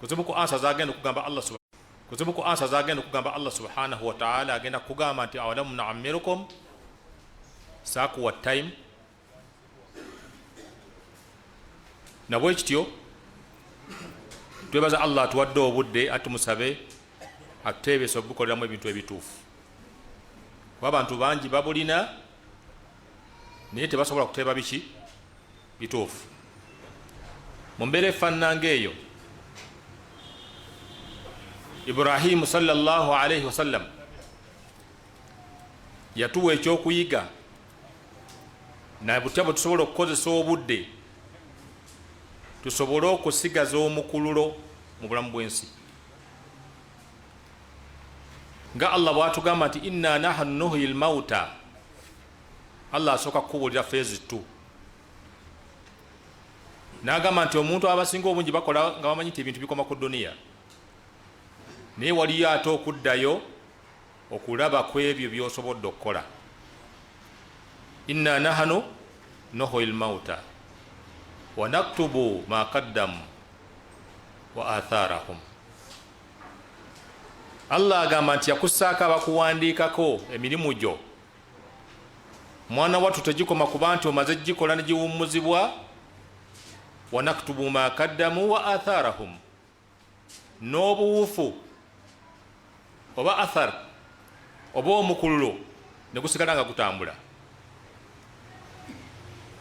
Kuzimu ku ansa zagenda okugamba Allah, kuzimu ku ansa zagenda okugamba Allah subhanahu wa ta'ala, agenda kugamba nti awalamu nuammirukum, saakuwa time. Nabwe kityo twebaza Allah atuwadde obudde, atumusabe atuteebesa obukoleramu ebintu ebituufu, kuba abantu bangi babulina naye tebasobola kuteeba biki bituufu. Mu mbeera efaanana ng'eyo, Ibrahimu sallallahu alaihi wasallam yatuwa ekyokuyiga na butya bwe tusobola okukozesa obudde tusobole okusigaza omukululo mu bulamu bw'ensi, nga Allah bw'atugamba nti inna nahnu nuhyi lmauta. Allah asooka kukubuulira feezi 2 n'agamba nti omuntu abasinga obungi bakola nga bamanyi nti ebintu bikoma ku duniya, naye waliyo ate okuddayo okulaba ku ebyo by'osobodde okukola. Inna nahnu nuhyi lmauta wa naktubu ma kaddamu wa atharahum. Allah agamba nti yakussaako abakuwandiikako emirimu gyo. Mwana wattu, tegikoma kuba nti omaze gikola ne giwummuzibwa. Wa naktubu ma kaddamu wa atharahum, n'obuwufu oba athar oba omukululo ne gusigala nga gutambula.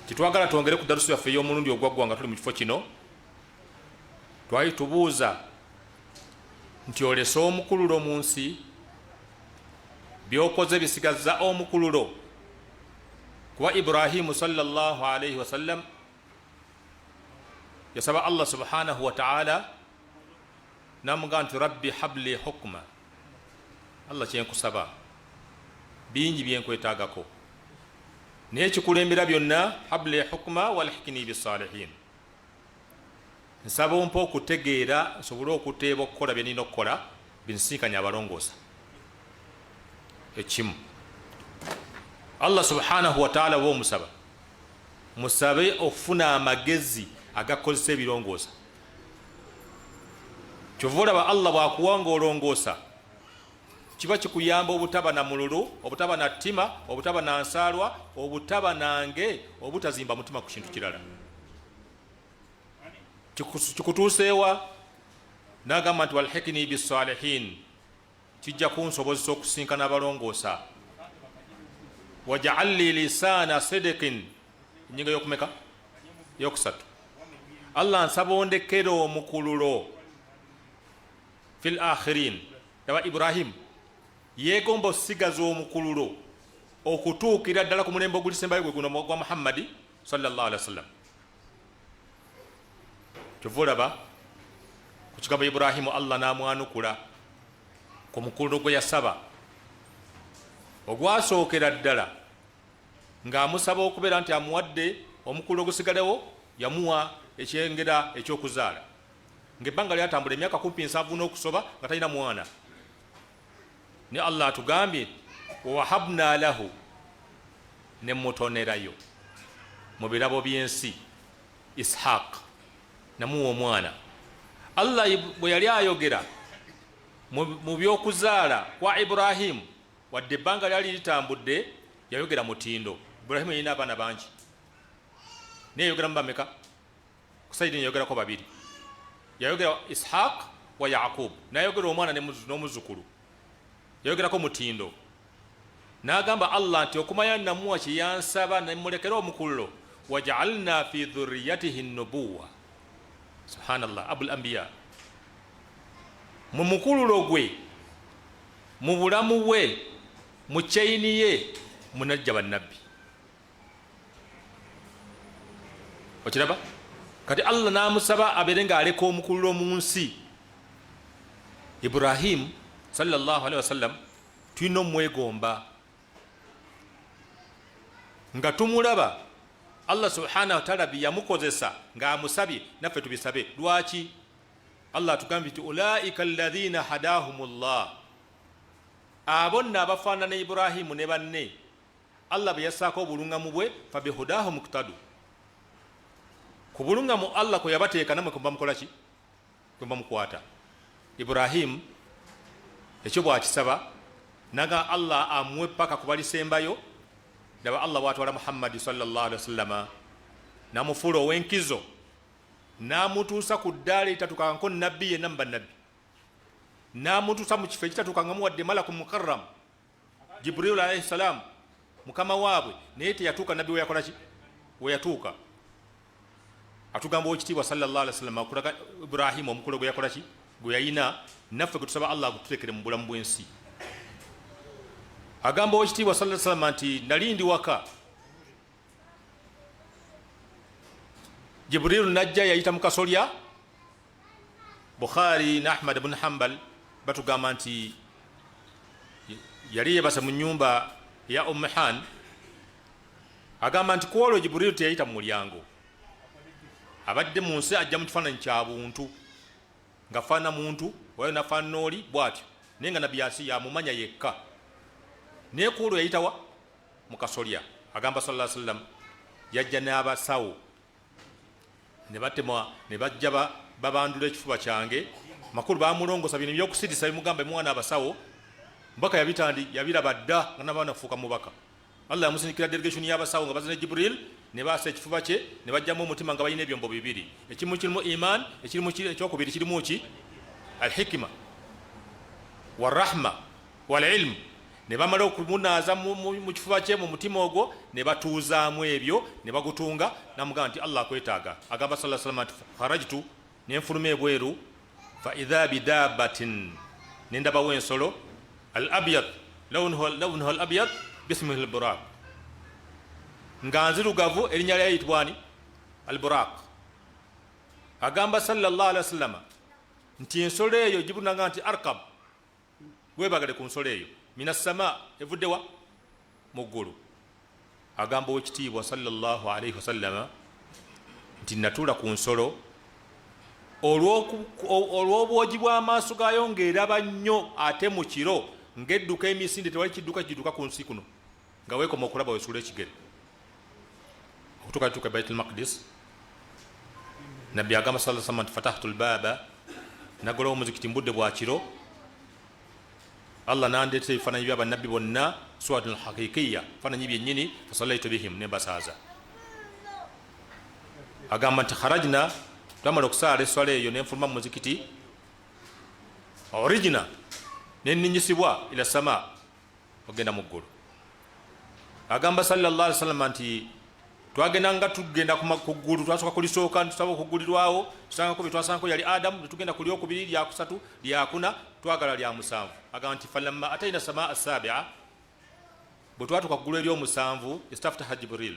Kyetwagala twongere ku darusu yaffe ey'omulundi ogwaggwa nga tuli mu kifo kino, twali tubuuza nti olese omukululo mu nsi, byokoze bisigaza omukululo? Kuba Ibrahimu sallallahu alaihi wasallam yasaba Allah subhanahu wa ta'ala namugamba nti rabbi habli hukma, Allah kyenkusaba bingi byenkwetagako, naye ekikulembera byonna habli hukma walhikni bisalihin, nsaba ompa okutegeera nsobole okuteeba okukola byenina okukola binsinkanya abalongoosa. Ekimu Allah subhanahu wataala oba omusaba, musabe okufuna amagezi agakozesa ebirongoosa. Kyova olaba Allah bwakuwa nga olongoosa, kiba kikuyamba obutaba na mululu, obutaba na ttima, obutaba na nsaalwa, obutaba nange, obutazimba mutima ku kintu kirala. Kikutuuseewa nagamba nti walhikni bisalihin, kijja kunsobozesa okusinkana abalongoosa. Wajaal li lisaana sidikin, enyingo yokumeka yokusatu, Allah nsaba ondekere omukululo fil akhirin. Laba Ibrahimu yegomba okusigaza omukululo okutuukira ddala ku mulembe ogulisembayo, gwe guno gwa Muhammadi sallallahu alaihi wasallam. Kyova olaba ku kigambo Ibrahimu Allah n'amwanukula ku mukululo gwe yasaba ogwasookera ddala ng'amusaba okubeera nti amuwadde omukululo ogusigalewo, yamuwa ekyengera ekyokuzaala ng'ebbanga lyatambula emyaka kumpi 70 n'okusoba nga talina mwana. Ne Allah atugambye wawahabna lahu, ne mutonerayo mu birabo by'ensi Ishaq, namuwa omwana. Allah bwe yali ayogera mu by'okuzaala kwa Ibrahimu, wadde ebbanga lyali litambudde, yayogera mutindo. Ibrahimu yalina abaana bangi, naye yayogeramu bameka? Kusaidi yayogerako babiri, yayogera Ishaq wa Yaqub, nayogera omwana n'omuzukulu, yayogerako mutindo. N'agamba Allah nti okumanya namuwa kyeyansaba nemulekera omukululo, wajaalna fi dhuriyatihi nubuwa. Subhanallah, abul ambiya mu mukululo gwe, mu bulamu bwe, mu chaini ye munajja bannabbi. Okiraba kati Allah n'amusaba abeere ng'aleka omukululo mu nsi. Ibrahimu sallallahu alaihi wasallam tulina omwegomba nga tumulaba Allah subhanahu wataala byeyamukozesa ng'amusabye, naffe tubisabe. Lwaki Allah atugambye nti ulaika alladhina hadahum llah, abo nno abafaanana Ibrahimu ne banne Allah be yassaako obulungamu bwe, fabihudahu muktadu, ku bulungamu Allah kwe yabateeka namwe kumba mukola ki? Gwe bamukwata Ibrahimu ekyo bwakisaba naga Allah amuwe paka kubalisembayo. Laba Allah bwatwala Muhammadi sallallahu alaihi wasallama, namufuula ow'enkizo, namutuusa ku ddaala eritatukangako nabbi yenna mu bannabbi, namutuusa mu kifo ekitatuukangamu wadde malaku mukarram Jibrilu alaihi salam, mukama waabwe, naye teyatuuka nabbi weyakolaki weyatuuka. Atugamba owekitiibwa sallallahu alaihi wasallam akulaga Ibrahimu omukolo gwe yakolaki, gwe yayina, naffe gwe tusaba Allah agututekere mu bulamu bw'ensi. Agamba owekitiibwa sallallahu alaihi wasallam nti nali ndi waka, Jibrilu najja, yayita mu kasolya. Bukhari ne Ahmad bun Hambal batugamba nti yali yebase mu nyumba ya Ummuhan. Agamba nti kwolwo Jibrilu teyayita mu mulyango, abadde mu nsi ajja mu kifaananyi kya buntu, nga faana muntu wayo nafaanana oli bwatyo, naye nga nabbi yasi yamumanya yekka. Naye kwolwo yayitawa mu kasolya. Agamba sallallahu alaihi wasallam yajja n'abasawo ne batema ne bajja babandula ekifuba kyange. Makulu bamulongosa bino ebyokusirisa bimugamba mwana abasawo mbaka yabitandi yabiraba dda nga nabaana kufuuka mubaka. Allah yamusindikira delegation y'abasawo nga bazina Jibril ne baasa ekifuba kye ne bajjamu omutima nga balina ebyombo bibiri, ekimu kirimu iman, ekirimu ekyokubiri kirimu ki alhikima warahma walilmu. Ne bamala okumunaaza mu kifuba kye, mu mutima ogwo ne batuuzaamu ebyo ne bagutunga, namugamba nti Allah akwetaaga. Agamba sallallahu alaihi wasallam nti kharajtu, nenfuluma ebweru, fa idha bidabatin, nendabawo ensolo al abyad, lawnuha al abyad, bismihi al buraq, nga nzirugavu, erinnya lyayo yitibwa ani? Al buraq. Agamba sallallahu alaihi wasallam nti ensolo eyo gibunanga nti arkab, webagale ku nsolo eyo, minassama, evuddewa mu ggulu. Agamba owekitiibwa sallallahu alaihi wasallama nti natuula ku nsolo olw'obwogi bw'amaaso gaayo ng'eraba nnyo, ate mu kiro ng'edduka emisinde, tewali kidduka kidduka ku nsi kuno, nga weekoma okulaba wesuula ekigere okutuuka tuuka Baitul Maqdis. Nabbi agamba sallallahu alaihi nti fatahtu lbaaba, nagolawo omuzikiti mbudde bwa kiro, Allah nandeetera ebifaananyi bya bannabbi bonna, suratun hakikiya, faananyi byennyini, fasallaitu bihim, nembasaaza. Agamba nti kharajna, twamala okusaala eswala eyo nenfuluma mu muzikiti, origina neninyisibwa ila sama, ogenda mu ggulu. Agamba sallallahu alaihi wasallam nti twagenda nga tugenda ku ggulu, twasooka kulisooka, tusaba okugulirwawo, tusangako bye twasangako, yali Adamu, netugenda ku lyokubiri, lyakusatu, lyakuna, twagala lya musanvu. Agamba nti falamma ataina samaa asabia, bwe twatuuka ku ggulu eryomusanvu, istaftaha Jibril,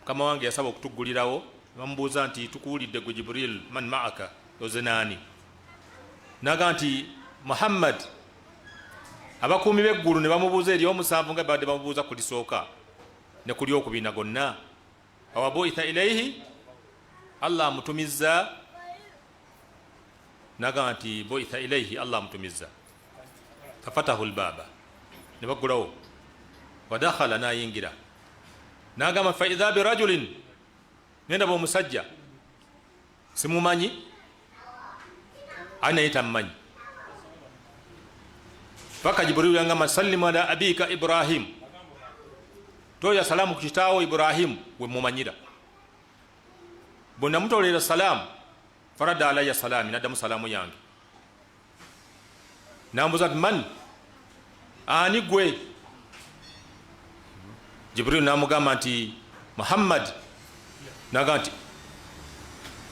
mukama wange yasaba okutuggulirawo. Bamubuuza nti tukuwulidde gwe Jibril, man maaka, oze naani? Naga nti Muhammad. Abakuumi b'eggulu ne bamubuuza eryomusanvu nga babadde bamubuuza ku lisooka ne ku lyokubiri na gonna. Awabuitha ilaihi, Allah amutumizza? Naga nti buitha ilaihi, Allah amutumizza. Fafatahu lbaaba, ne baggulawo, wadakhala, nayingira. Nagamba faidha birajulin, nendaba omusajja simumanyi, ali naye tammanyi, paka Jibrilu yangamba sallimu ala abika Ibrahim, toya salaamu ku kitaawo Ibrahimu we mumanyira. Bwe namutolera salaamu, farada alaya salaami, naddamu salaamu yange, nambuza nti man, ani gwe? Jibrilu namugamba nti Muhammad. Nagamba nti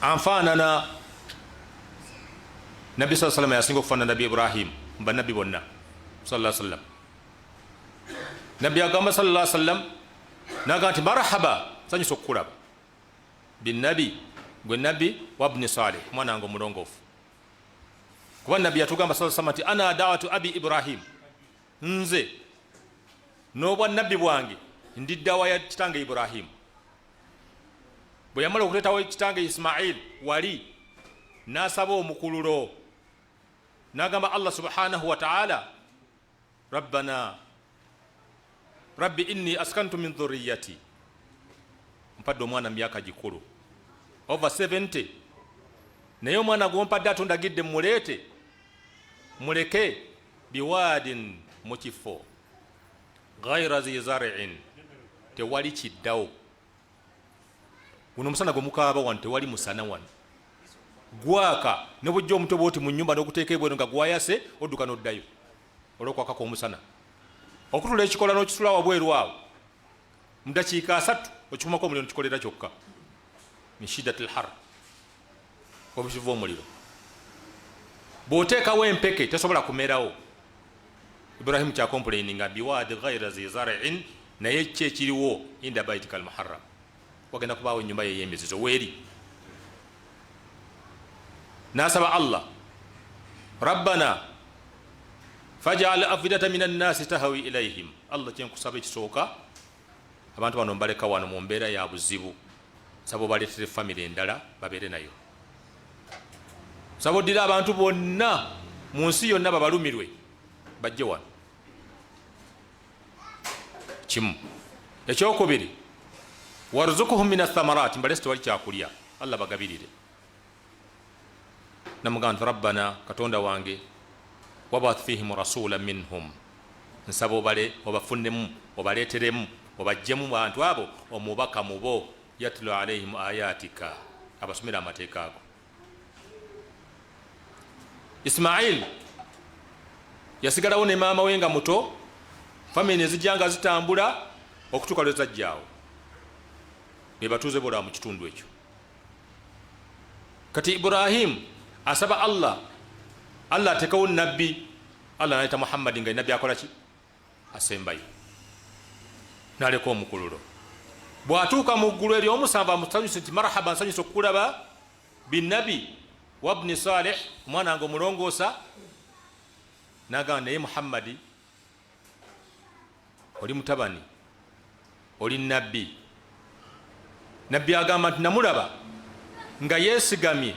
anfaanana nabbi saa salama, yasinga okufaanana nabbi Ibrahim mu bannabbi bonna sallallahu sallam. Nabbi agamba sallallahu sallam, nagamba nti marhaba, sanyusa okukulaba, binabi, gwe nabbi, wabni salih, mwana wange omulongoofu. Kuba nabbi yatugamba sallallahu sallam nti ana dawatu abi Ibrahim, nze n'obwa nabbi bwange ndi ddawa ya kitange Ibrahimu. Bwe yamala okuleetawo kitange Ismail wali n'asaba omukululo, n'agamba Allah subhanahu wa taala, rabbana rabbi inni askantu min dhuriyati, mpadde omwana mu myaka gikulu over 70. Naye omwana gwompadde atundagidde muleete muleke biwadin mu kifo ghaira zi zariin, tewali kiddawo. Guno omusana gwe mukaaba wano, tewali musana wano, gwaka ne bujja omutwe bwoti mu nyumba n'oguteeka ebweru nga gwayase, odduka n'oddayo olw'okwaka kw'omusana. Okutula ekikola n'okisula wabweru awo mu dakiika 30 okikumako omuliro nekikolera kyokka, min shiddati lhar, obuzibu omuliro. Bw'oteekawo empeke tesobola kumerawo. Ibrahimu kyakomplaininga biwadi ghaira zi zariin, naye ki ekiriwo? Inda baitika almuharram, wagenda kubaawo enyumba ye ey'emizizo weeri. Nasaba Allah, rabbana fajal afidata min annasi tahawi ilaihim. Allah, kyenkusaba ekisooka, abantu bano mbaleka wano mu mbeera ya buzibu, nsaba obaleetere famire endala babeere nayo. Nsaba oddire abantu bonna mu nsi yonna babalumirwe bajje wano. Kimu. Ekyokubiri, warzukuhum min athamarat, mbalese tewali kyakulya, Allah bagabirire. Namugamba nti rabbana, katonda wange, wabath fihim rasula minhum, nsaba obale obafunemu obaleeteremu obajjemu bantu abo omubaka mubo, yatlu alaihim ayatika, abasomera amateeka ago. Ismail yasigalawo ne maama we nga muto, famire nezijja nga zitambula okutuuka lwe zajjaawo, be batuuze bolaba mu kitundu ekyo. Kati Ibrahimu asaba Allah, Allah atekewo nabbi. Allah naleta Muhammadi nga nabbi akola ki? Asembayo, naleka omukululo. Bw'atuuka mu ggulu eryomusanvu amusanyuse nti marhaba, nsanyuse okukulaba binabi wabni salih, omwana nga omulongoosa. Nagamba, naye Muhammadi, oli mutabani, oli nabbi. Nabbi agamba nti namulaba nga yeesigamye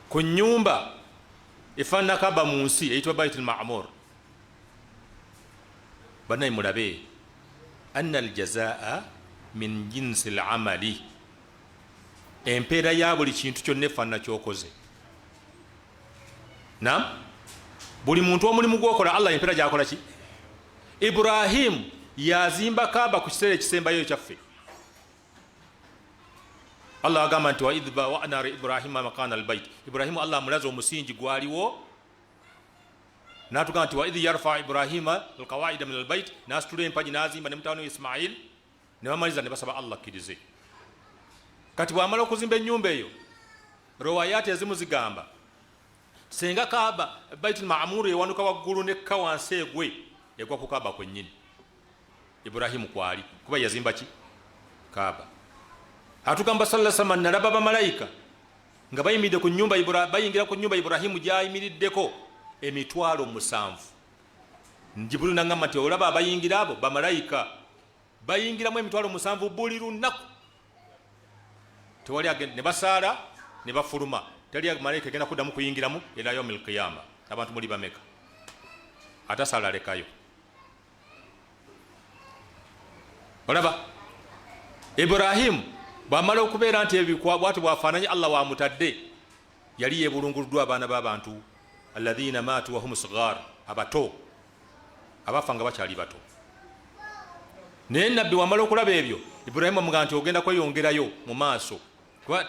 ku nyumba efaanana Kaba mu nsi eyitibwa Bait Lmamur. Banaye mulabe, anna aljazaa min jinsi lamali, empeera ya buli kintu kyonna efaanana kyokoze. Nam buli muntu omulimu gwokola, Allah empeera gyakola ki? Ibrahimu yazimba Kaaba ku kiseera ekisembayo ekyaffe. Allah agamba nti waidh bawana Ibrahima makana albait, Ibrahimu Allah amulaze omusingi gwaliwo, natugamba nti waidh yarfa Ibrahima alqawaida min albait, nasitula empagi nazimba ne mutabani we Ismail, ne bamaliza ne basaba Allah akkirize. Kati bwamala okuzimba ennyumba eyo, riwayati ezimu zigamba senga Kaaba Baitul Maamuru ewanuka waggulu nekka wansi, egwe egwa ku Kaaba kwennyini Ibrahimu kwali, kuba yazimba ki? Kaaba. Atugamba salla sama, nalaba bamalayika nga bayimiridde ku nyumba, bayingira ku nyumba Ibrahimu gyayimiriddeko, 70,000. Jibrilu nagamba nti olaba abayingira abo bamalayika bayingiramu 70,000 buli lunaku, tewali agenda ne basaala ne bafuluma, teri malayika egenda kuddamu kuyingiramu ila yaumi lqiyama. Abantu muli bameka? Atasaala alekayo. Olaba Ibrahimu bwamala okubeera nti bwati bwafaananye Allah wamutadde, yali yebulunguluddwa abaana b'abantu alladhina maatu wahum sigar, abato abafa nga bakyali bato. Naye nabbi wamala okulaba ebyo, Ibrahimu amugamba nti ogenda kweyongerayo mu maaso, kuba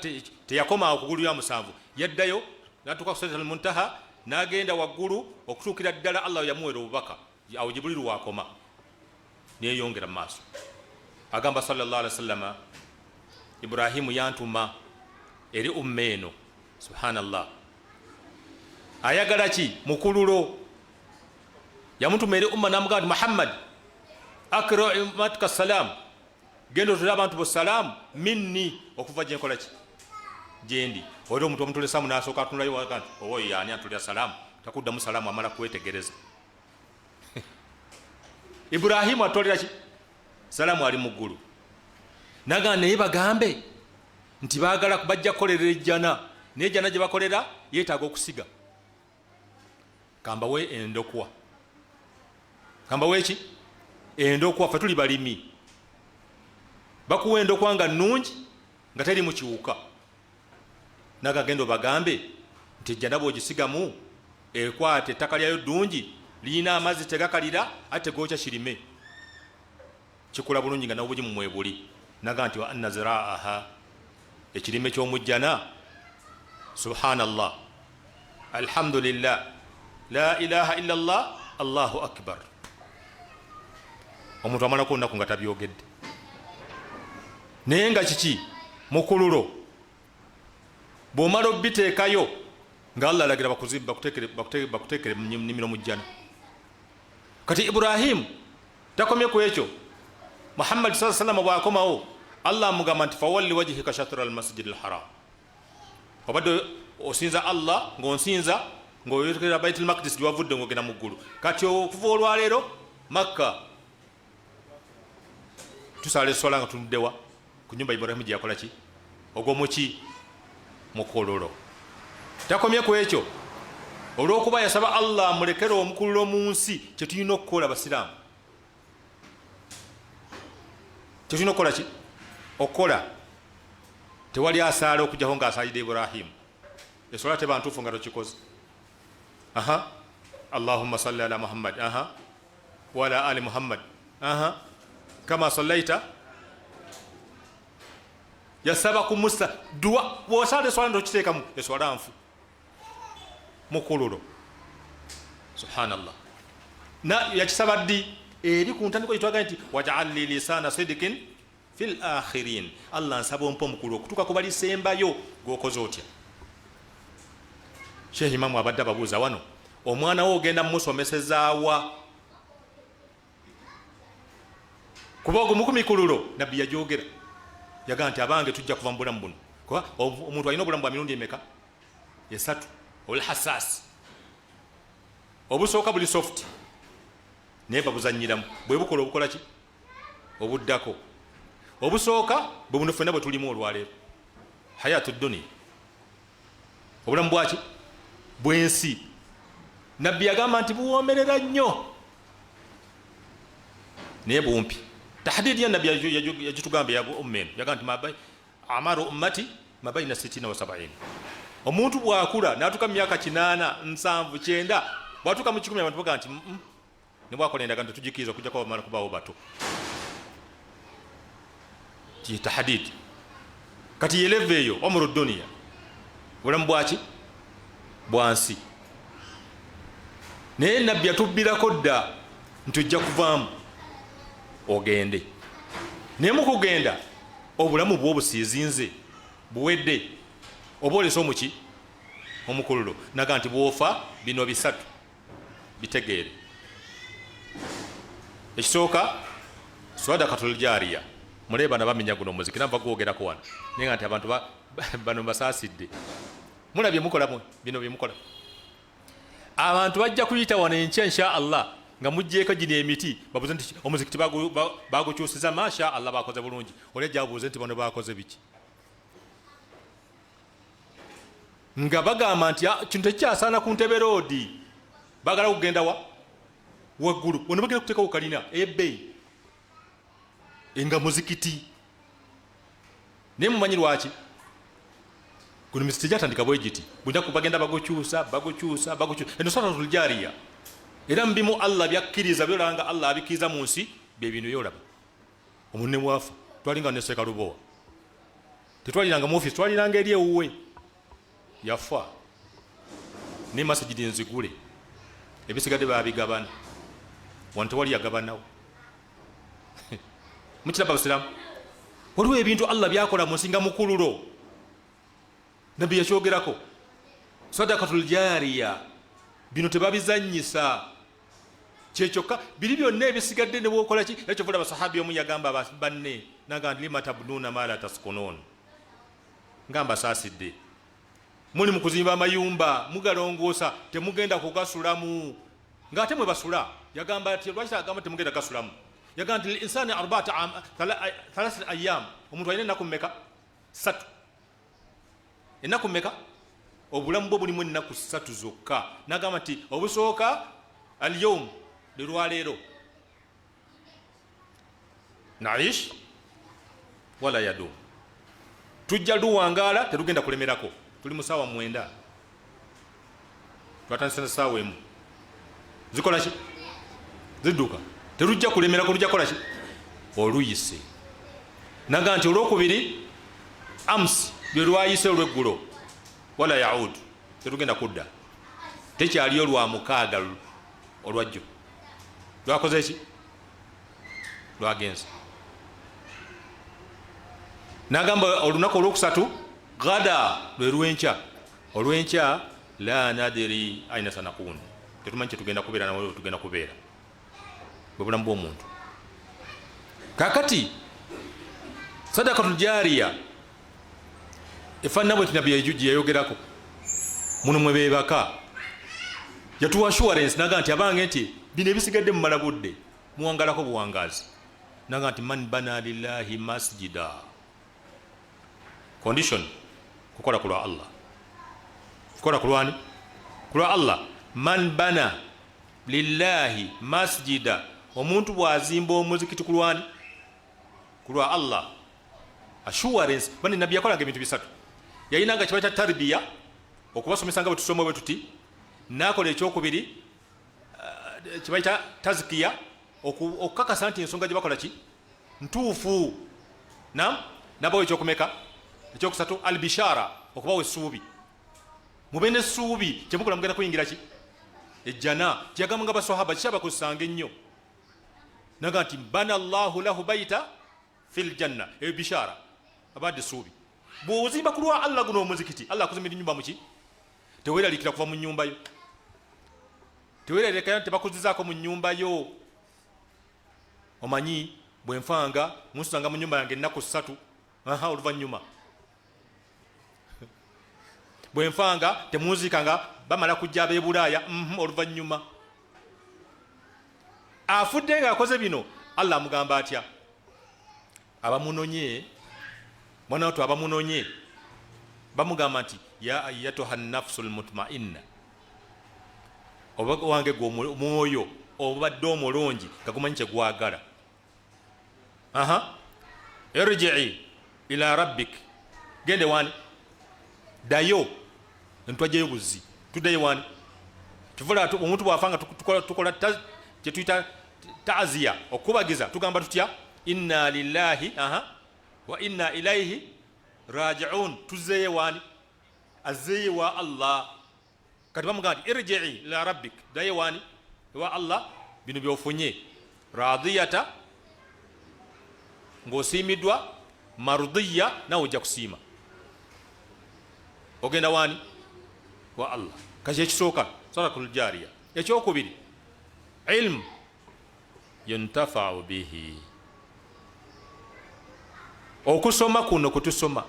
teyakomaawo ku ggulu lya musanvu, yaddayo natuuka ku sidratil muntaha, n'agenda waggulu okutuukira ddala Allah yamuweera obubaka. Awo Jibuliru wakoma neyongera mu maaso. Agamba sallallahu alaihi wasallama, Ibrahimu yantuma eri umma eno. Subhanallah, ayagala ki? Mukululo. Yamutuma eri umma namugamba nti Muhammad, akra ummatika salam, genda otole abantu bo salaamu minni, okuva gyenkola ki? Gyendi. Oli omuntu omutole salaamu nasooka atunulayo waga nti owoyo yaani antulira salaamu? Takuddamu salaamu, amala kwetegereza. Ibrahimu atolera ki salaamu ali mu ggulu, nagamba naye bagambe nti baagala bajja kukolerera ejjana, naye ejjana gye bakolera yeetaaga okusiga. Kambawe endokwa, kambawe ki? Endokwa. Fe tuli balimi, bakuwa endokwa nga nnungi nga teri mu kiwuka. Nagagenda obagambe nti ejjana bw'ogisigamu ekwata ettaka lyayo ddungi, lirina amazzi, tegakalira ate tegokya kirime, kikula bulungi nga n'obugimu mwebuli. Naga nti wa anna ziraaha, ekirime ky'omujjana, subhanallah, alhamdulillah, la ilaha illallah, allahu akbar. Omuntu amalako olunaku nga tabyogedde, naye nga kiki mukululo. Bw'omala obiteekayo nga Allah alagira bakuteekere nnimiro mu jjana. Kati Ibrahimu takomye ku ekyo. Muhammadi saa salama bw'akomawo, Allah amugamba nti fawalli wajhika shatra almasjidi alharam. Obadde osinza Allah ng'onsinza ng'oyolekera Baitul Maqdis gyewavudde ng'ogenda mu ggulu. Kati okuva olwaleero Makka tusaala eswala nga tunuddewa? Ku nyumba Ibrahimu gye yakola ki? Ogwo muki mukololo. Takomye ku ekyo, olw'okuba yasaba Allah amulekere omukululo mu nsi. Kyetulina okukola abasiraamu, kyetulina okukola ki? Okukola tewali asaala okujjako ng'asaalidde Ibrahimu. Eswala teba ntuufu nga tokikoze. Aha, allahumma salli ala Muhammad, aha, wa ala ali Muhammad, aha, kama sallaita. Yasaba ku Musa dua. Bwosala eswala ntokiteekamu, eswala nfu, mukululo. Subhanallah. Na yakisaba ddi? Eri ku ntandiko gyetwagala nti wajaal li lisana sidikin fil akhirin. Allah, nsaba ompa omukulu okutuuka ku balisembayo. Gwokoze otya? Sheikh Imamu abadde ababuuza wano, omwana wo ogenda mumusomesezaawa? Kuba ogumu ku mikululo nabbi yajogera, yagaa nti abange, tujja kuva mu bulamu buno. Kuba omuntu alina obulamu bwa mirundi emeka? Esatu. Olhasaasi obusooka buli soft, naye babuzanyiramu, bwe bukola obukola ki obuddako. Obusooka bwe buno ffenna bwe tulimu olwaleero, hayatu duniya, obulamu bwaki bwensi. Nabbi yagamba nti buwoomerera nnyo naye bumpi. Tahdidi ya nabbi yagitugamba ya umma eno, yagamba nti amaru ummati mabaina sitina wa sabain. Omuntu bwakula natuka mu myaka 80, 70, 90, bwatuuka mu 100, abantu bagamba nti ne bwakola endagaano tetugikiriza okujjako bamala kubaawo bato. Tahdid kati yeleva eyo omuru duniya, obulamu bwaki bwansi. Naye nabbi yatubbirako dda nti ojja kuvaamu ogende, naye mukugenda obulamu bwo obusiizinze buwedde, oba olese omuki omukululo. Naga nti bwofa bino bisatu bitegeere. Ekisooka, swadakatul jariya. Mulebe bano bamenya guno omuziki, nava gwogerako wano, naye nga nti abantu bano mbasaasidde. Mulabye mukola bino byemukola, abantu bajja kuyita wano enkya insha Allah nga mugjeeko gino emiti, babuze nti omuzikiti bagukyusiza. Masha Allah, bakoze bulungi. Oli ajja babuuze nti bano bakoze biki? Nga bagamba nti kino tekikyasaana ku Ntebe Road, bagala kugenda wa waggulu. Wano bagenda kuteekawo kalina ebbeeyi nga muzikiti. Naye mumanyi lwaki guno mizikiti gyatandika bwe giti? Bunaku bagenda bagukyusa, bagukyusa, bagukyusa. Eno sadakatul jariya. Era mubimu Allah byakkiriza, byolaba nga Allah abikkiriza mu nsi, bye bino byolaba. Omuntu ne bwafa, twalinga neseka Lubowa, tetwaliranga mu ofisi, twaliranga eri ewuwe. Yafa ne masijidi nzigule, ebisigadde babigabana. Wano tewali yagabanawo. Mukiraba abasiraamu, waliwo ebintu Allah byakola mu nsi nga mukululo. Nabbi yakyogerako, sadakatul jariya. Bino tebabizanyisa, kyekyokka biri byonna ebisigadde ne bwokola ki. Era kyovula abasahabi omu yagamba banne naga nti lima tabnuuna ma la taskunuun, nga mbasaasidde, muli mu kuzimba amayumba, mugalongoosa, temugenda kugasulamu ng'ate mwe basula. Yagamba ati lwaki agamba temugenda gasulamu? Yagamba nti linsani arbaata thalathat ayam, omuntu alina ennaku mmeka? Ssatu. Ennaku mmeka? Obulamu bwo bulimu ennaku ssatu zokka. Nagamba nti obusooka alyaum, lwaleero, naish wala yadum, tujja luwangaala, tetugenda kulemerako. Tuli mu saawa 9, twatandise na saawa 1. Zikola ki? Zidduka. Terujja kulemerako, lujja kukola ki? Oluyise. Naga nti olwokubiri amusi lwe lwayise olweggulo, wala yaud, tetugenda kudda, tekyaliyo. Lwa mukaaga olwajjo lwakoze ki? Lwagenze. Nagamba olunaku olwokusatu gada, lwe lwenkya. Olwenkya la nadiri aina sanakun, tetumanyi kyetugenda kubeera nawe tugenda kubeera. Bwe bulamu bw'omuntu. Kakati sadakatul jariya efaanana bwe nti nabbi gye yayogerako muno mwe beebaka, yatuwa assurance naga nti abange, nti bino ebisigadde mumala budde, muwangalako buwangazi. Naga nti man bana lillahi masjida, condition kukola ku lwa Allah, kukola ku lwani? Ku lwa Allah. Man bana lillahi masjida, omuntu bw'azimba omuzikiti ku lwani? Ku lwa Allah. Assurance bani, nabbi yakolanga ebintu bisatu. Yayinanga kiba kya tarbiya, okubasomesa nga bwe tusoma bwe tuti. Nakola ekyokubiri kibayita tazkiya, okukakasa nti ensonga gye bakola ki ntuufu. Nam nabawo ekyokumeka? Ekyokusatu, albishara, okubawa essuubi, mube nessuubi kyemukola mugenda kuyingira ki? Ejjana. Kyeyagamba nga basahaba kikyabakozesanga ennyo, naga nti bana llahu lahu baita fil janna. Eyo bishara, abadde essuubi. Bw'ozimba ku lwa Allah guno omuzikiti, Allah akuzimbira ennyumba muki? Teweeralikira kuva mu nnyumba yo, teweeralikira tebakuzizaako mu nnyumba yo. Omanyi bwe nfanga munsanga mu nnyumba yange ennaku 3, aha, oluvannyuma bwe nfanga temunziikanga, bamala kujja ab'e Bulaaya, oluvannyuma afudde ng'akoze bino, Allah amugamba atya? Abamunonye, mwana watu, abamunonye bamugamba nti ya ayatuha nafsu lmutmainna, oba wange gwe omwoyo obadde omulungi nga gumanyi kyegwagala, aha, irjii ila rabbik, gende wani? Ddayo. Ntwajjayo buzi, tuddayo wani? Tuvula omuntu bwafa nga tukola kyetuyita taziya, okubagiza, tugamba tutya? Inna lillahi, aha, wa inna ilaihi rajiun. Tuzeeyo wani? Azeeyo wa Allah. Kati bamugamba nti irjii ila rabbik, ddayo wani? Ewa Allah. Bino byofunye radiyata, ng'osiimiddwa, marudiya, nawe ojja kusiima. Ogenda wani? Wa Allah. Kati ekisooka sadakatul jariya. Ekyokubiri, ilmu yuntafau bihi, okusoma kuno kutusoma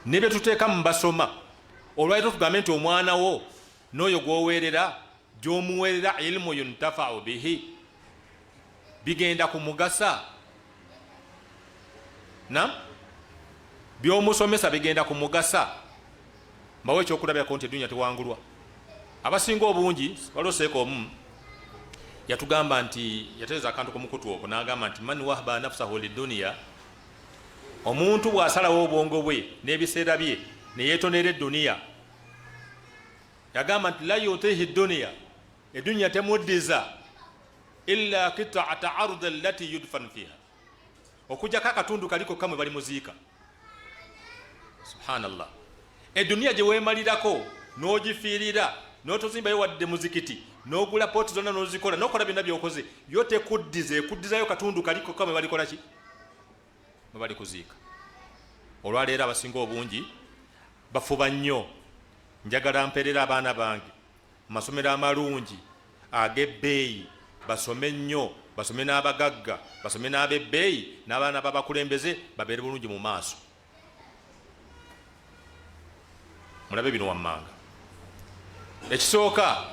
ne bye tuteeka mu basoma. Olwaliro tugambe nti omwana wo n'oyo gw'oweerera, gy'omuweerera ilmu yuntafau bihi, bigenda kumugasa na byomusomesa bigenda kumugasa. Mbawo ekyokulabirako nti eduniya tewangulwa. Abasinga obungi, waliwo seeka omu yatugamba nti yateeza akantu ku mukutu okwo n'agamba nti man wahaba nafsahu liduniya, omuntu bw'asalawo obwongo bwe n'ebiseera bye neyeetonera eduniya, yagamba nti la yutihi duniya, eduniya temuddiza illa kitaata ardi allati yudfan fiha, okujjako akatundu kaliko kamwe bali muziika. Subhanallah, eduniya gye weemalirako n'ogifiirira n'otozimbayo wadde muzikiti, n'ogula pooti zonna n'ozikola n'okola byonna byokoze, yo tekuddiza, ekuddizayo katundu kaliko kamwe balikola ki? Mwe bali kuziika. Olwaleero abasinga obungi bafuba nnyo, njagala mperera abaana bange mu masomero amalungi ag'ebbeeyi, basome nnyo, basome n'abagagga, basome n'ab'ebbeeyi, n'abaana b'abakulembeze, babeere bulungi mu maaso. Mulabe bino wammanga. Ekisooka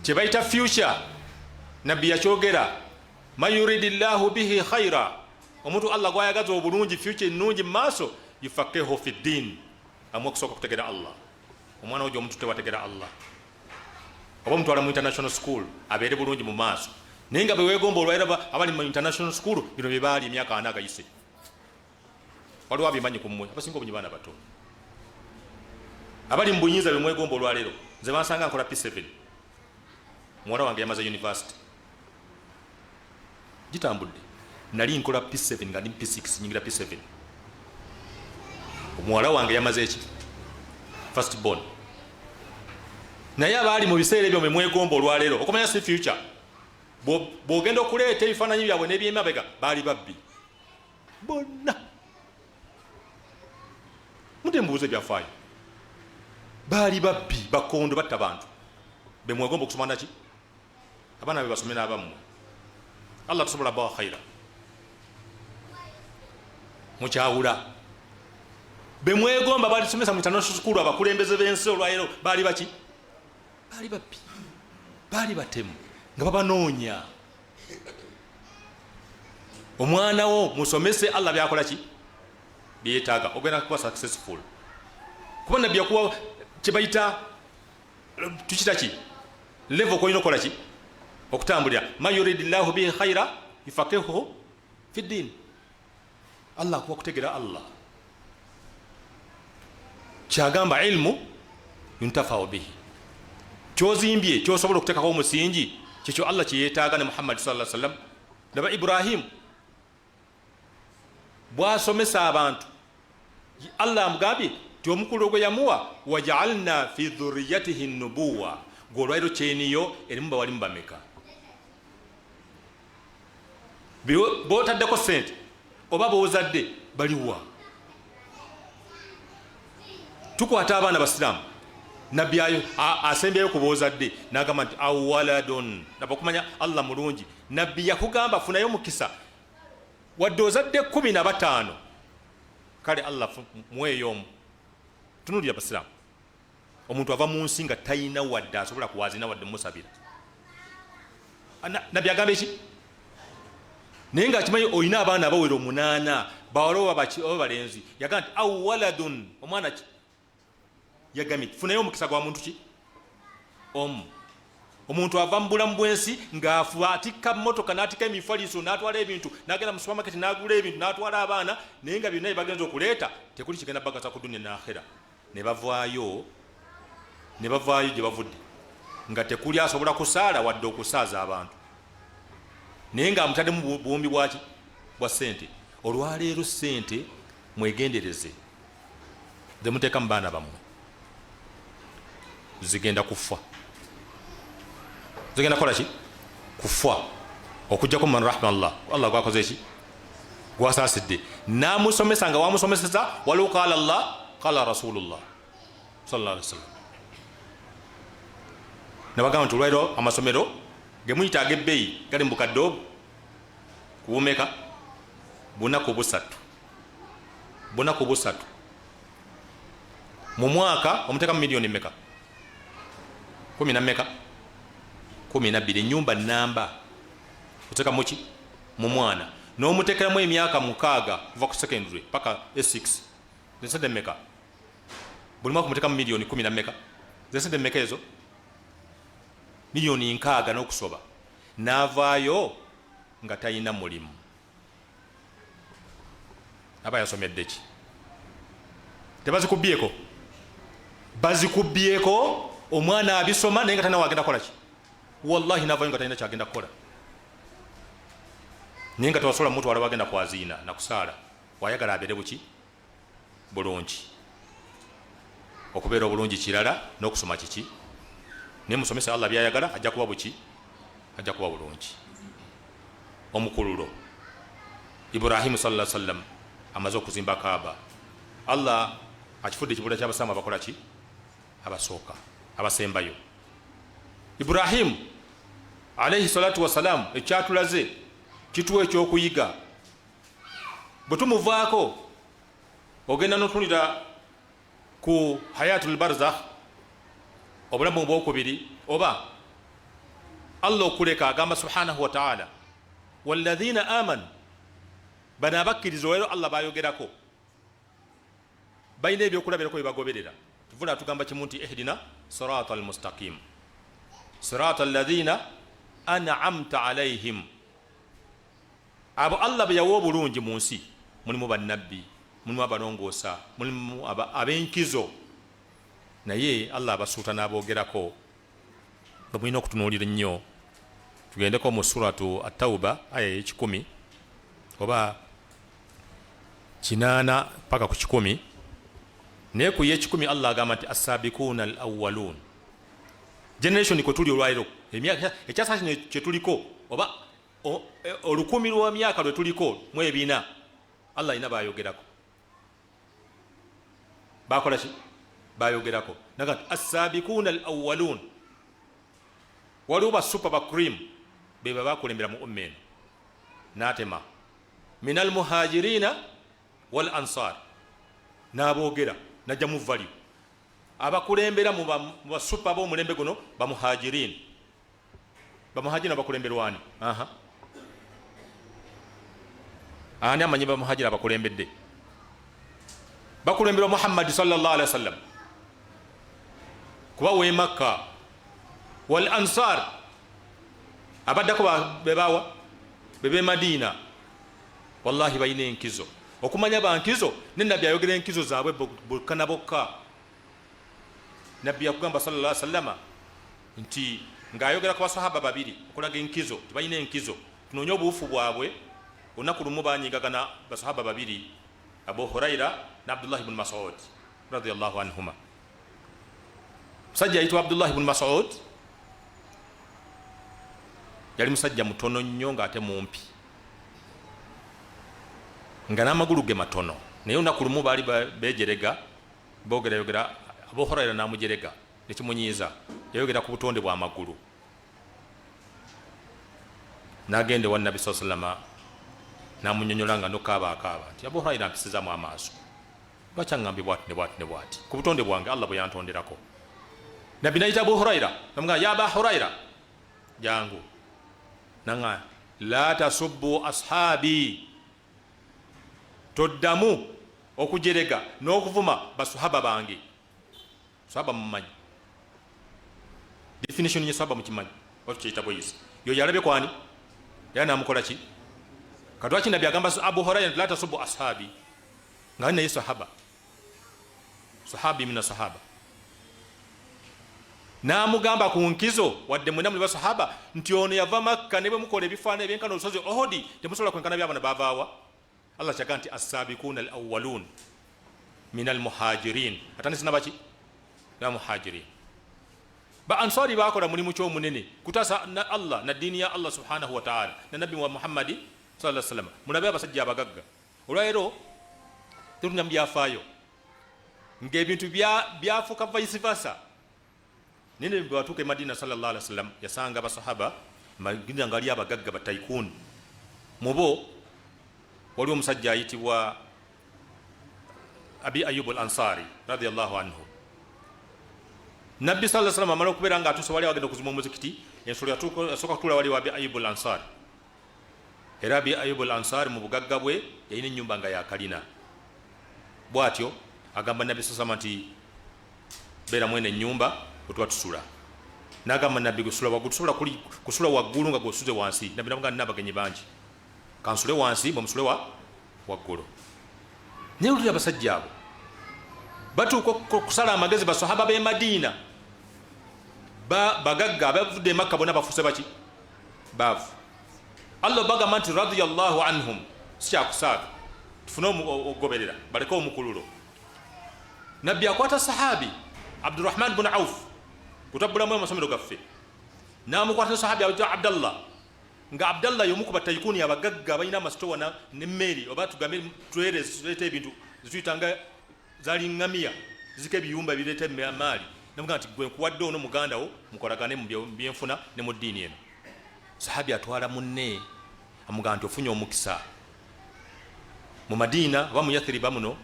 kye bayita future, nabbi yakyogera, man yuridi llahu bihi khaira, omuntu Allah gwayagaza obulungi, future ennungi mu maaso, yufakihu fi ddin, amu okusooka kutegera Allah. Omwana wo gyomuntu tewategera Allah, oba omutwala mu international school abeere bulungi mu maaso, naye nga bewegomba olwaliro abali mu international school, bino bye baali emyaka 40 agayise. Waliwo abimanyi ku mmwe? Abasinga obungi baana bato. Abali mu buyinza bemwegomba olwaleero, nze bansanga nkola P7, muwala wange yamaze university, gitambudde. Nali nkola P7 nga ndi P6, nyingira P7, omuwala wange yamaze eki first born. Naye abaali mu biseera ebyo memwegomba olwaleero, okumanya si future, bw'ogenda okuleeta ebifaananyi byabwe n'ebyemabega, baali babbi bonna. Mudde mubuuze ebyafaayo, baali babbi, bakondo, batta bantu. Bemwegomba okusoma naki, abaana be basome n'abammwe. Allah tusobola bawa khaira. Mukyawula bemwegomba balisomesa mu international school, abakulembeze b'ensi olwaleero baali baki? Baali babbi, baali batemu nga babanoonya. Omwana wo musomese Allah byakola ki byetaaga, ogenda kuba successful, kuba nabbi yakuwa kyebayita tukita ki level kolina okukola ki okutambulira. Ma yuridi llahu bihi khaira yufakihuhu fi ddini. Allah akuwa kutegera. Allah kyagamba ilmu yuntafau bihi, kyozimbye kyosobola okuteekako omusingi, kyekyo Allah kyeyetaaga ne Muhammadi sa sallam. Laba Ibrahimu bwasomesa abantu, Allah amugambye ti omukulu gwe yamuwa, wajaalna fi dhuriyatihi nubuwa. Gwe olwaliro kyeniyo erimu bawalimu bameka botaddeko sente oba bozadde baliwa? Tukwata abaana basiraamu, nabbi asembyayo ku bozadde nagamba nti awaladun. Naba okumanya Allah mulungi, nabbi yakugamba funayo mukisa wadde ozadde 15, kale Allah muweeyo omu. Tunulira basiraamu, omuntu ava mu nsi nga talina wadde asobola kuwazina wadde musabira. Nabbi agamba eki? Naye nga akimanyi olina abaana abawera 8, bawala oba balenzi, yagamba nti au waladun, omwana ki yagambye funayo omukisa gwa muntu ki omu. Omuntu ava mu bulamu bw'ensi ng'afuba atikka motoka n'atikka emifaliso n'atwala ebintu n'agenda mu supermarket n'agula ebintu n'atwala abaana, naye nga byonna bye bagenza okuleeta tekuli kigenda bagasa ku dunia n'akhira. Ne bavaayo gye bavudde nga tekuli asobola kusaala wadde okusaaza abantu, naye ng'amutaddemu buwumbi bwaki bwa ssente. Olwaleero ssente mwegendereze zemuteeka mu baana bammwe, zigenda kufa, zigenda kukola ki? Kufa. Okujjako man rahma Allah, Allah gwakoze eki gwasaasidde namusomesa nga wamusomeseza waliwo qala Allah qala Rasulullah sallallahu alaihi wasallam. Nabagamba nti olwaliro amasomero gemuyita ag'ebbeeyi gali mu bukadde obu kubumeka bunaku busatu, bunaku busatu mu mwaka, omuteekamu miliyoni meka? Kumi na meka? 12. Enyumba namba oteekamu ki mu mwana n'omuteekeramu emyaka 6 kuva ku secondary paka S6, zesente meka? Buli mwaka omuteekamu miliyoni kumi na meka? Zesente meka ezo? Miliyoni 60 n'okusoba. N'avaayo nga talina mulimu, aba yasomedde ki? Tebazikubyeko, bazikubyeko. Omwana abisoma naye nga talina wagenda kukola ki. Wallahi navayo nga talina kyagenda kukola, naye nga tewasobola mutwala wagenda kwaziina nakusaala. Wayagala abeere buki bulungi, okubeera obulungi kirala n'okusoma kiki, naye musomesa Allah byayagala, ajja kuba buki, ajja kuba bulungi. Omukululo Ibrahimu sallallahu alaihi wasallam amaze okuzimba Kaaba, Allah akifudde ekibula ky'abasiraamu abakola ki abasooka abasembayo. Ibrahimu alaihi salatu wasalamu ekyatulaze kituwa ekyokuyiga. Bwe tumuvaako ogenda notunulira ku hayatul barzakh, obulamu obwokubiri, oba Allah okuleka agamba subhanahu wataala, walladhina amanu, bano abakkiriza olwaleero Allah bayogerako balina ebyokulabirako byebagoberera. Tuvula tugamba kimu nti ihdina sirata almustaqim sirata alladhina an'amta alaihim. Abo Allah be yawa obulungi mu nsi, mulimu bannabbi, mulimu abalongoosa, mulimu ab'enkizo. Naye Allah abasuuta n'aboogerako, bwe mulina okutunuulira ennyo. Tugendeko mu Suratu Atauba, aya eyekikumi oba 80 paka ku 100. Naye ku yekikumi Allah agamba nti assabikuuna al awalun, generation kwe tuli olwaliro, ekyasa kino kyetuliko oba 1000 lw'emyaka lwe tuliko mu ebina, Allah alina bayogerako. Bakola ki? Bayogerako naga nti assabikuuna al awalun, waliwo ba super, ba cream, beba bakulembera mu umma eno. N'atema min al muhajirina wal ansar, n'aboogera najjamu value. Abakulembera mu ba super b'omulembe guno bamuhajirin. Bamuhajirina bakulemberwani? Aha, ani amanyi bamuhajiri abakulembedde? Bakulemberwa Muhammadi sallallahu alaihi wasallam kuba wemakka. Wal ansar, abaddako bebawa bebe Madina. Wallahi balina enkizo okumanya bankizo, ne Nabbi ayogera enkizo zaabwe bokka na bokka. Nabbi yakugamba sallallahu alaihi wasallama nti ng'ayogera ku basahaba babiri okulaga enkizo nti balina enkizo, tunoonye obuwufu bwabwe. Olunaku lumu banyigagana basahaba babiri, Abu Huraira ne Abdullahi bnu Masud radiallahu anhuma. Musajja ayitibwa Abdullahi bnu Masud yali musajja mutono nnyo ng'ate mumpi, nga n'amagulu ge matono. Naye olunaku lumu baali bejerega, bogerayogera, Abu Huraira n'amujerega nekimunyiiza. Yayogera ku butonde bw'amagulu, n'agenda ewa Nabbi saa sallama n'amunyonyola nga nokaaba akaaba nti, "Abu Huraira mpisizaamu amaaso, lwaki aŋŋambye bwati ne bwati ne bwati ku butonde bwange Allah bwe yantonderako?" Nabbi nayita Abu Huraira namugamba, "Ya Aba Huraira, jangu." Naŋa, "La tasubbu ashabi, toddamu okujerega n'okuvuma basuhaba bange." Sahaba mumanyi definition ye sahaba? Mukimanyi oba tukyeyita bweyisi? Yo yalabye kwani era namukola ki? Katwaki Nabbi agamba Abu Huraira nti, "La tasubbu ashabi," nga ali naye sahaba, sahabi mina sahaba, n'amugamba ku nkizo, wadde mwena muli basahaba, nti ono yava Makka, ne bwe mukola ebifaananyi ebyenkana olusozi Ohodi temusobola kwenkana byabano bavaawa. Allah kyaga nti assabikuuna al awalun min al muhajirin, atandise nabaki? Namuhajirin. Ba ansari bakola mulimu kyomunene kutaasa na Allah na ddiini ya Allah subhanahu wataala na Nabbi wa Muhammadi sallallahu alaihi wasallam. Mulabe abasajja abagagga olwaleero, tetuna mu byafaayo ng'ebintu byafuuka vice versa. Naye bwatuuka e Madina sallallahu alaihi wasallam, yasanga abasahaba Madina nga ali abagagga, ba tycoon. Mubo waliwo omusajja ayitibwa Abi Ayubu al Ansari radiallahu anhu. Nabbi sallallahu alaihi wasallam amala okubeera nga atuuse wali agenda okuzima omuzikiti, ensolo yasooka kutuula wali wa Abi Ayubu al Ansari. Era Abi Ayubu al Ansari mu bugagga bwe yalina ennyumba nga yakalina. Bw'atyo agamba Nabbi sasama nti, "Beera mwene ennyumba wetuba tusula." Nagamba Nabbi, "Gusula waggulu, tusobola kusula waggulu nga gweosuze wansi." Nabbi namugaa, "Nina abagenyi bangi, kansule wansi, bwe musule wa waggulu." Naye oluli abasajja abo batuuka okusala amagezi, basahaba b'e Madiina bagagga abavudde e Makka bonna bafuuse baki? Baavu. Allah bagamba nti radiyallahu anhum, sikyakusaaga tufune okugoberera, baleke omukululo. Nabbi akwata sahabi Abdurahman bun Auf, kutabulamu amasomero gaffe, namukwata ne sahabi Abdallah, nga Abdallah yomu ku ba tycoon abagagga abalina amasitowa nemmeeri, oba tugambe trailer zireeta ebintu zituyitanga zali ŋŋamiya ziriko ebiyumba ebireeta emaali. Namugaa nti, "Gwe nkuwadde ono muganda wo, mukolagane mu byenfuna ne mu ddiini eno." Sahabi atwala munne, amugamba nti, "Ofunye omukisa mu Madiina oba mu Yathiriba muno,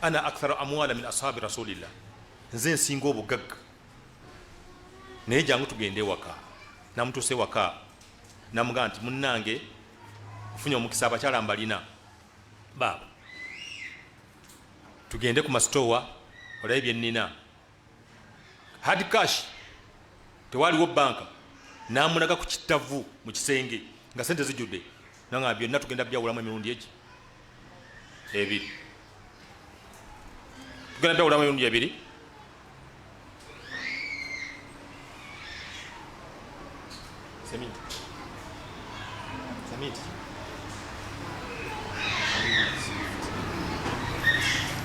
ana aktharu amwala min ashabi rasulillah, nze nsinga obugagga, naye jangu tugende ewaka." Namutuusa ewaka, namugamba nti, "Munnange, ofunye omukisa, abakyala mbalina baabo, tugende ku masitowa olabe byennina." Hard cash, tewaliwo banka. Namulaga ku kitavu mu kisenge nga sente zijjudde, nanga byonna tugenda byawulamu emirundi egi ebiri, tugenda byawulamu emirundi ebiri. Seminti. Seminti.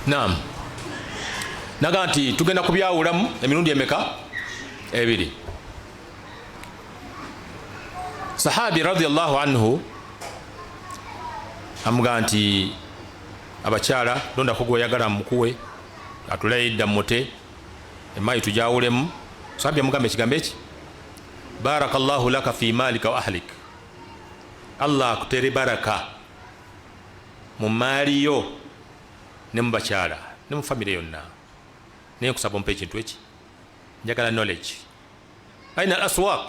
Naam. Naga nti tugenda kubyawulamu emirundi emeka? Ebiri. Sahabi radiyallahu anhu amugaa nti abakyala londako gwoyagala mukuwe atuleyidda mute emayi tujawulemu. Sahabi amugamba ekigambo eki, barakallahu laka fi malika wa ahlik, Allah akutere baraka mu maali yo ne mu bakyala ne mu famire yonna, naye nkusaba ompa ekintu eki, njagala knowledge. Aina al aswaq,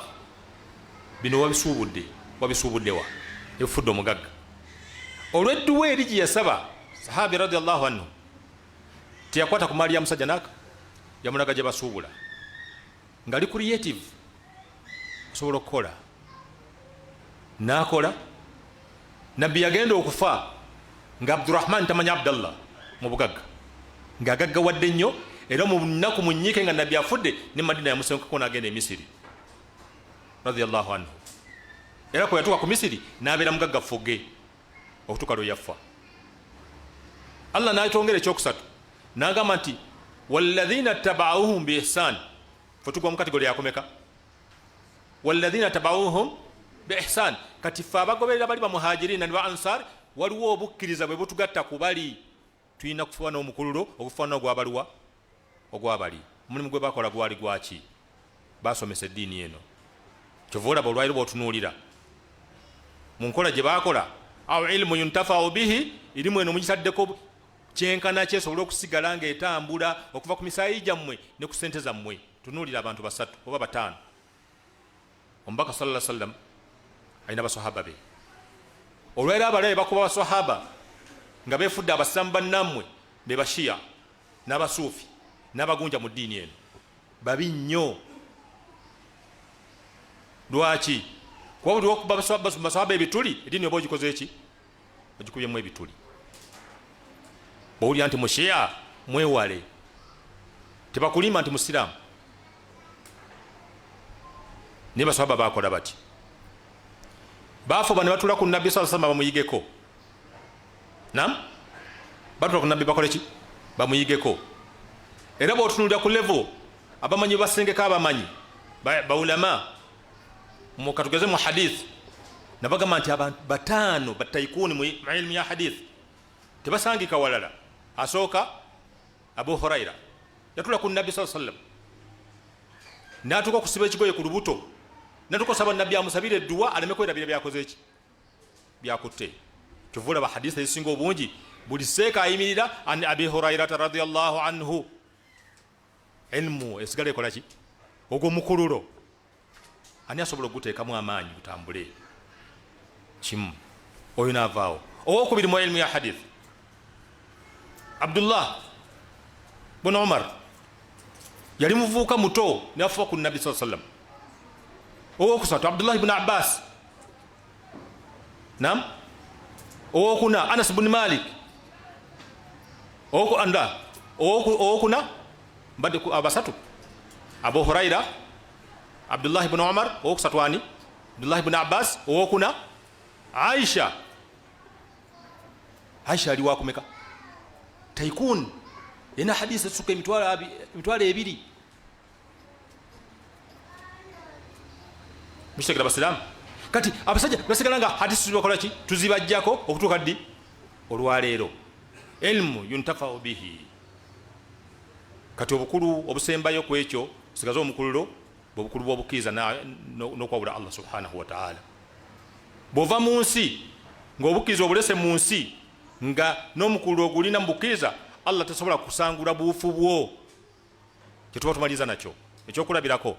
bino wabisuubudde, wabisuubuddewa ebifudde omugagga? Olw'edduwa eri gye yasaba sahabi radiallahu anhu, teyakwata ku maali ya musajja naka, yamulaga gye basuubula, nga ali creative, osobola okukola nakola. Nabbi yagenda okufa nga Abdurahman tamanya Abdallah mu bugagga, ng'agaggawadde nnyo, era mu nnaku mu nyiike nga nabbi afudde ne Madina yamusenkako n'agenda e Misiri radiyallahu anhu. Era kwe yatuuka ku Misiri n'abeera mugagga ffuge okutuuka lwe yafa. Allah n'atongera ekyokusatu n'agamba nti walladhina tabauhum bi ihsan, fe tugwa mu kategori yakomeka, walladhina tabauhum bi ihsan. Kati ffe abagoberera bali bamuhajirina ne ba ansar, waliwo obukkiriza bwe butugatta ku bali, tulina kufuba n'omukululo ogufaanana ogwabaliwa ogwabali. Omulimu gwe bakola gwali gwaki? Basomesa eddiini eno. Kyova olaba olwaliro bwotunuulira mu nkola gye bakola, awo ilmu yuntafau bihi, irimu eno mugitaddeko kyenkana kyesobola okusigala ng'etambula okuva ku misaayi gyammwe ne ku ssente zammwe. Tunuulira abantu basatu oba bataano. Omubaka sallallahu alaihi wasallam alina basahaba be. Olwaliro abalabe bakuba basahaba nga beefudde abasiraamu bannammwe, be bashiya n'abasuufi n'abagunja mu ddiini eno, babi nnyo. Lwaki? Kuba buli okuba basahaba ebituli, eddiini oba ogikoze eki? Ogikubyemu ebituli. Bwowulira nti mushiya, mwewale, tebakulimba nti musiraamu. Naye basahaba bakola bati, bafuba ne batula ku nabbi sallallahu alaihi wasallam bamuyigeko. Nam batula ku nabbi bakole ki? Bamuyigeko. Era bw'otunuulira ku level abamanyi basengeka abamanyi baulama mukatugeze mu hadith, nabagamba nti abantu bataano bataikuuni mu ilmu ya hadith tebasangika walala. Asooka Abu Huraira, yatula ku nabbi sallallahu alaihi wasallam n'atuuka okusiba ekigoye ku lubuto, n'atuuka osaba nabbi amusabire edduwa aleme kwerabira byakoze eki byakutte. Kyova olaba hadisi ezisinga obungi buli seeka ayimirira an Abi Hurairata radiallahu anhu. Ilmu esigala ekola ki? Ogwo mukululo ani asobola okuguteekamu amaanyi gutambule? Kimu oyo naavaawo. Owokubiri mu ilmu ya hadith, Abdullah bun Umar, yali muvubuka muto nafuba ku nabbi saa sallam. Owokusatu Abdullah ibn Abbas, nam. Owokuna Anas bun Malik, anda owokuna mbadde abasatu Abu Huraira, Abdullah ibn Umar, owokusatu ani? Abdullah ibn Abbas, owokuna Aisha. Aisha ali wakumeka? Taikun ena hadisi esuka emitwalo ebiri. Mukitegera basiraamu? Kati abasajja basigala nga hadisi tuzibakola ki? Tuzibajjako okutuuka ddi? Olwaleero. Ilmu yuntafau bihi. Kati obukulu obusembayo ku ekyo, sigaze omukululo bwobukulu bw'obukkiriza n'okwawula Allah subhanahu wa ta'ala. Bw'ova mu nsi ng'obukkiriza obulese mu nsi nga n'omukululo ogulina mu bukkiriza, Allah tasobola kusangula buufu bwo. Kyetuba tumaliriza nakyo ekyokulabirako,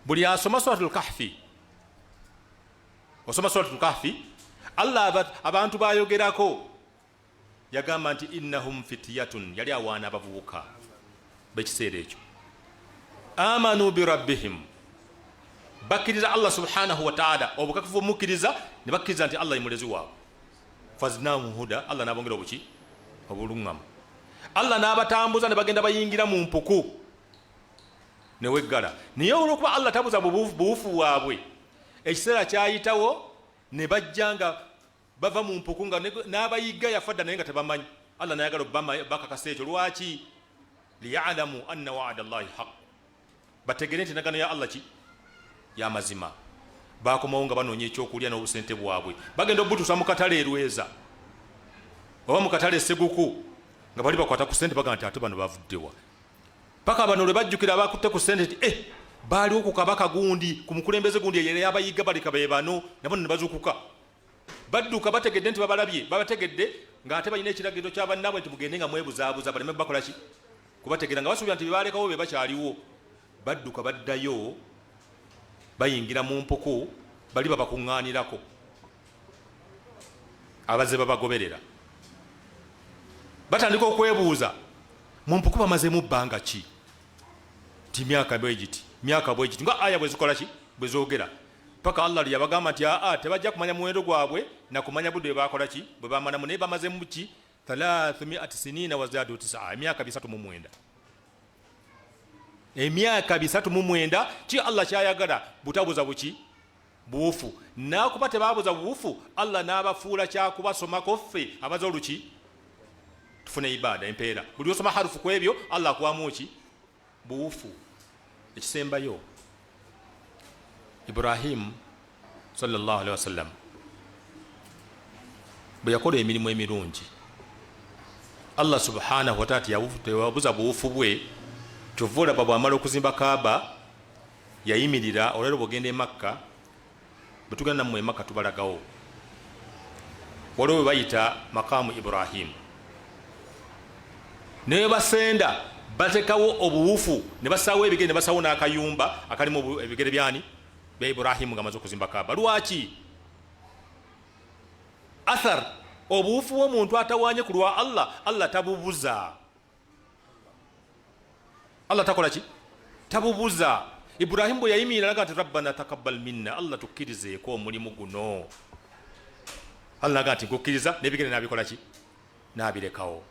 buli asoma suratul kahfi, osoma suratul kahfi, Allah abantu bayogerako yagamba nti innahum fityatun, yali awaana abavubuka b'ekiseera ekyo, amanu birabbihim, bakkiriza Allah subhanahu wa ta'ala, obukakifu omukkiriza ne bakkiriza nti Allah ye mulezi waabwe, fazinahum huda, Allah n'abongera obuki? Obuluŋŋamu. Allah n'abatambuza ne bagenda bayingira mu mpuku. Neweggala. Naye olwokuba Allah tabuza buwufu bwabwe, ekiseera kyayitawo ne bajja nga bava mu mpuku, nga n'abayigga yafa dda, naye nga tebamanyi. Allah nayagala bakakasa ekyo. Lwaki? Liyalamu anna waada llahi haq, bategere nti endagaano ya Allah ki yamazima. Bakomawo nga banoonya ekyokulya n'obusente bwabwe, bagenda obutuusa mu katale erweza oba mu katale eseguku, nga bali bakwata ku sente, bagamba nti ate bano bavuddewa? Paka bano lwe bajjukira abakutte ku sente nti baaliwo ku kabaka gundi, ku mukulembeze gundi eyali abayiga, baleka be bano. Nabo ne bazukuka, badduka, bategedde nti babalabye, babategedde, ng'ate balina ekiragiro kya bannaabwe nti mugende nga mwebuzaabuza baleme bakola ki, kubategeera, nga basuubira nti bebalekawo be bakyaliwo. Badduka baddayo, bayingira mu mpuku, bali babakuŋŋaanirako abazze babagoberera. Batandika okwebuuza mu mpuku bamazeemu bbanga ki, nti myaka bwe giti, myaka bwe giti, nga aya bwe zikola ki, bwe zoogera, paka Allah lye yabagamba nti aa, tebajja kumanya muwendo gwabwe na kumanya budde bwe bakola ki, bwe bamalamu, naye bamazemu ki, 300 sinina wazadu 9, emyaka 39, emyaka 39. Ki Allah kyayagala? Butabuza buki, buwufu. Nakuba tebabuza buwufu, Allah n'abafuula kyakubasomako ffe abaza oluki tufune ibaada, empeera. Buli osoma harufu ku ebyo, Allah akuwamu ki, buwufu. Ekisembayo, Ibrahimu sallallahu alaihi wasallam bwe yakola emirimu emirungi, Allah subhanahu wataala teyabuza buwufu bwe. Kyova olaba bwamala okuzimba Kaaba yayimirira. Olwaliro bwogenda e Makka, bwe tugenda nammwe e Makka tubalagawo, waliwo we bayita makamu Ibrahimu, naye basenda batekawo obuwufu ne basaawo ebigere, ne basaawo n'akayumba akalimu ebigere byani, bya Ibrahimu nga amaze okuzimba Kaaba. Lwaki? Athar, obuwufu bw'omuntu atawanye ku lwa Allah, Allah tabubuza. Allah takola ki, tabubuza. Ibrahimu bwe yayimirira naga nti rabbana takabbal minna, Allah tukkirizeeko omulimu guno. Allah naga nti nkukkiriza, n'ebigere n'abikola ki, n'abirekawo.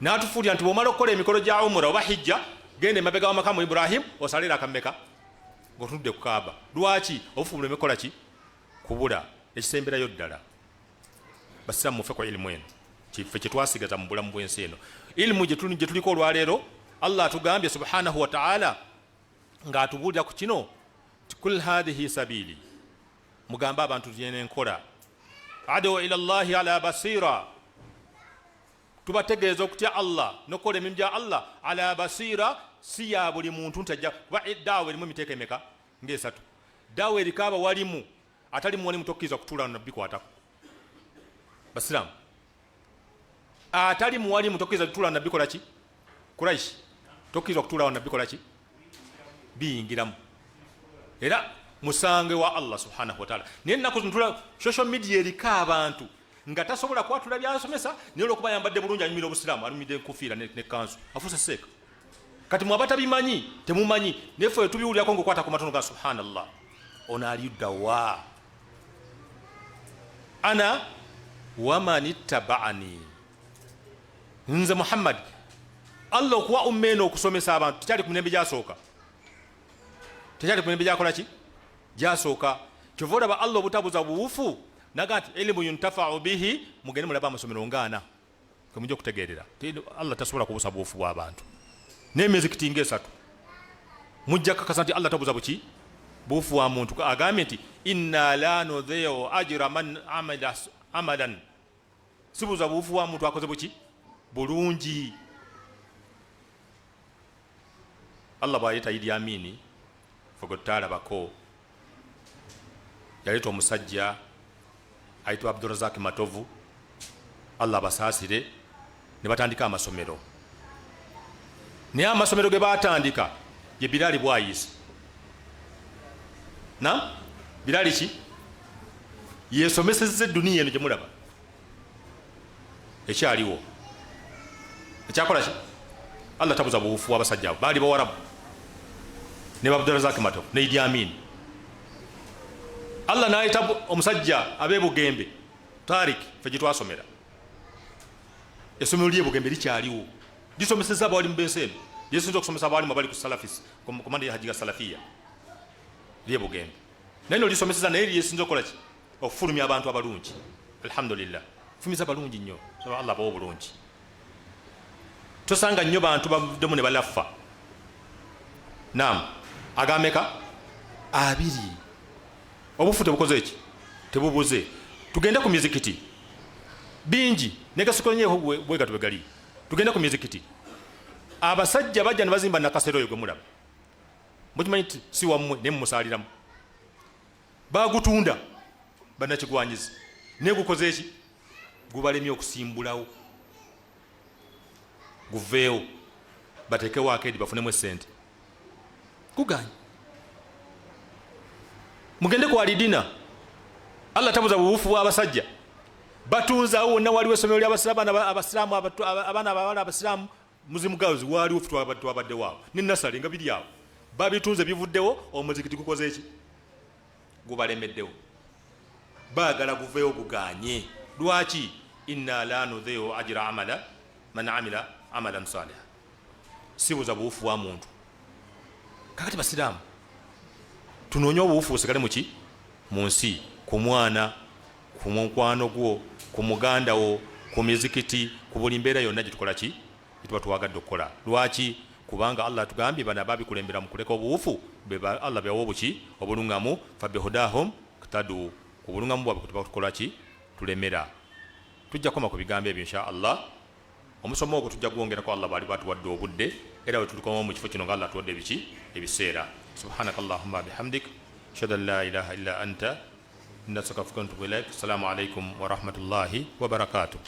N'atufuulira nti bw'omala okukola emikolo gya umura oba hijja, genda emabega wa makamu Ibrahimu osalire akammeka ng'otunudde ku Kaaba. Lwaki? Obufu buleme kukola ki, kubula. Ekisemberayo ddala, basiramu mufe ku ilimu eno, kife kyetwasigaza mu bulamu bw'ensi eno, ilimu gye tuliko olwaleero. Allah atugambye subhanahu wa ta'ala ng'atubuulira ku kino ti kul hadhihi sabili, mugambe abantu tyena enkola, adu ila llahi ala basira, tubategeeza okutya Allah nokukola emirimu gya Allah ala basira. Si ya buli muntu nti ajja kuba daawa erimu emiteeko emeka ngaesatu. Daawa eriko abawalimu, atali muwalimu tokkiriza kutuula nabikwatako. Basiraamu, atali muwalimu tokkiriza kutuula nabikola ki, Kuraishi, tokkiriza kutuula nabikola ki, biyingiramu era musange wa Allah subhanahu wataala. Naye ennaku zino social media eriko abantu nga tasobola kwatula byasomesa, naye olwokuba ayambadde bulungi, anyumira obusiraamu, alumidde enkufiira nekanzu, afuuse seeka. Kati mwe abatabimanyi temumanyi, naye ffe tubiwulirako ngaokwata ku matono ga subhanallah, ono aliddawa? Ana waman ittabaani, nze Muhammad. Allah okuwa umma eno okusomesa abantu tekyali ku mirembe gyasooka, tekyali ku mirembe gyakola ki, gyasooka. Kyova olaba Allah obutabuza buwufu naga nti ilimu yuntafau bihi. Mugende mulaba amasomero ngaana kemujja okutegeerera Allah tasobola kubusa buwufu bw'abantu. N'emizikiti ngaesatu mujja kakasa nti Allah tabuza buki, buwufu wa muntu. Agambye nti inna la nudhiu ajra man amila amalan, sibuza buwufu wa muntu akoze buki, bulungi. Allah bw'aleeta Idi Amini, fe gwe tutaalabako, yaleeta omusajja ayitibwa Abdurazak Matovu, Allah abasaasire, ne batandika amasomero. Naye amasomero ge baatandika ye Birali Bwayisi na Birali ki yesomesezza edduniya eno gye mulaba ekyaliwo ekyakola ki. Allah tabuza buwufu w'abasajja abo, baali bawarabu ne Abdurazak Matovu ne Idi Amin. Allah n'ayita omusajja ab'ebugembe Tarik, fe gye twasomera, essomero ly'ebugembe likyaliwo, lisomeseza abawali mu bensi eno. Lyesinza okusomesa abalimu abali ku salafis ku manhaji ga salafiya lyebugembe, naye nolisomeseza, naye lyesinza okukola ki? Okufulumya abantu abalungi. Alhamdulillah, fumiza balungi nnyo. Saba Allah bawo obulungi. Tosanga nnyo bantu bavuddemu ne balaffa. Nam agameka 20 obufu tebukoze ki? Tebubuze. Tugende ku mizikiti bingi negasukonyeho bwegato bwegali. Tugende ku mizikiti. Abasajja bajja ne bazimba Nakasero oyo gwe mulaba, mukimanyi nti si wammwe, naye mumusaliramu. Bagutunda bannakigwanyizi, naye gukoze eki? Gubalemye okusimbulawo guveewo bateekewo akeedi bafunemu esente. Guganye. Mugende ku Alidina. Allah tabuza bubufu bw'abasajja. Batunzawo wonna waliwo essomero ly'abasiraamu, abasiraamu, abaana abawala abasiraamu, Muslim Girls waliwo, twabaddewo awo ne nasale nga biri awo, babitunze bivuddewo. Omuzikiti gukoze eki? Gubalemeddewo. Baagala guveewo, guganye. Lwaki? Inna la nudhiu ajira amala man amila amalan saliha. Sibuza buwufu bwa muntu. Kakati basiraamu, tunoonye obuwufu busigale muki mu nsi, ku mwana, ku mukwano gwo, ku muganda wo, ku mizikiti, ku buli mbeera yonna gyetukola ki gyetuba twagadde okukola. Lwaki? Kubanga Allah atugambye bano ababikulembera mu kuleka obuwufu, Allah bewawa obuki obuluŋŋamu, fabihudahum ktadu, ku buluŋŋamu bwabwe kutuba tukola ki tulemera. Tujja kukoma ku bigambo ebyo insha Allah. Omusomo ogwo tujja gwongerako Allah bw'aliba atuwadde obudde, era bwe tulikomawo mu kifo kino nga Allah atuwadde ebiki ebiseera. Subhanaka allahumma bihamdik, ashhadu an la ilaha illa anta, nastaghfiruka wa atubu ilaik. Assalamu alaikum wa rahmatullahi wa barakatuh.